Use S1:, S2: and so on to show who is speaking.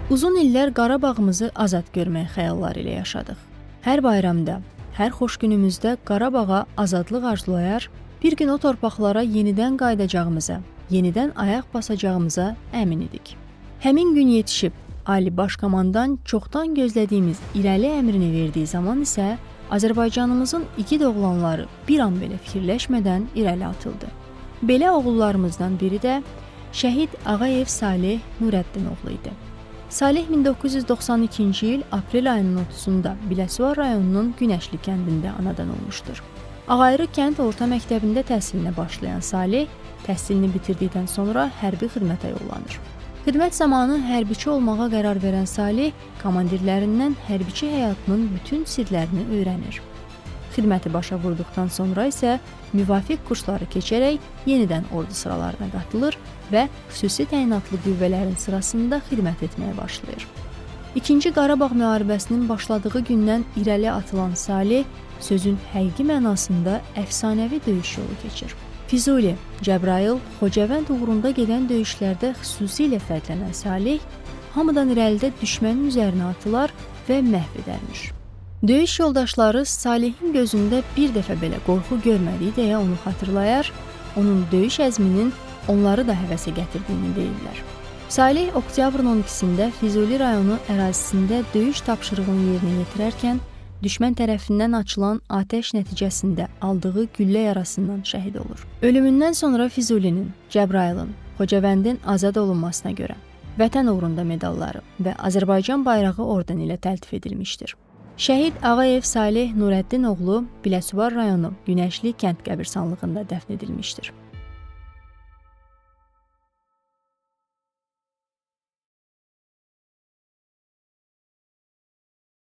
S1: Uzun illər Qarabağımızı azad görmək xəyalları ilə yaşadıq. Hər bayramda, hər xoş günümüzdə Qarabağa azadlıq arzulayar, bir gün o torpaqlara yenidən qayıdacağımıza, yenidən ayaq basacağımıza əmin idik. Həmin gün yetişib, Ali Baş Komandan çoxdan gözlədiyimiz irəli əmrini verdiyi zaman isə Azərbaycanımızın igid oğlanları bir an belə fikirləşmədən irəli atıldı. Belə oğullarımızdan biri də şəhid Ağayev Saleh Nurəddin oğlu idi. Saleh 1992-ci il aprel ayının 30-da Biləsuvar rayonunun Günəşli kəndində anadan olmuşdur. Ağayrı kənd orta məktəbində təhsilinə başlayan Saleh təhsilini bitirdikdən sonra hərbi xidmətə yollanır. Xidmət zamanı hərbiçi olmağa qərar verən Saleh komandirlərindən hərbiçi həyatının bütün sirlərini öyrənir. Xidməti başa vurduqdan sonra isə müvafiq kursları keçərək yenidən ordu sıralarına qatılır və xüsusi təyinatlı qüvvələrin sırasında xidmət etməyə başlayır. İkinci Qarabağ müharibəsinin başladığı gündən irəli atılan Saleh sözün həqiqi mənasında əfsanəvi döyüş yolu keçir. Füzuli, Cəbrayıl, Xocavənd uğrunda gedən döyüşlərdə xüsusilə fərqlənən Saleh hamıdan irəlidə düşmənin üzərinə atılar və məhv edərmiş. Döyüş yoldaşları Salehin gözündə bir dəfə belə qorxu görmədiyi deyə onu xatırlayar, onun döyüş əzminin onları da həvəsə gətirdiyini deyirlər. Saleh oktyabrın 12-sində Füzuli rayonu ərazisində döyüş tapşırığını yerinə yetirərkən düşmən tərəfindən açılan atəş nəticəsində aldığı güllə yarasından şəhid olur. Ölümündən sonra Füzulinin, Cəbrayılın, Xocavəndin azad olunmasına görə Vətən uğrunda medalları və Azərbaycan bayrağı ordeni ilə təltif edilmişdir. Şəhid Ağayev Saleh Nurəddin oğlu Biləsuvar rayonu Günəşli kənd qəbirstanlığında dəfn edilmişdir.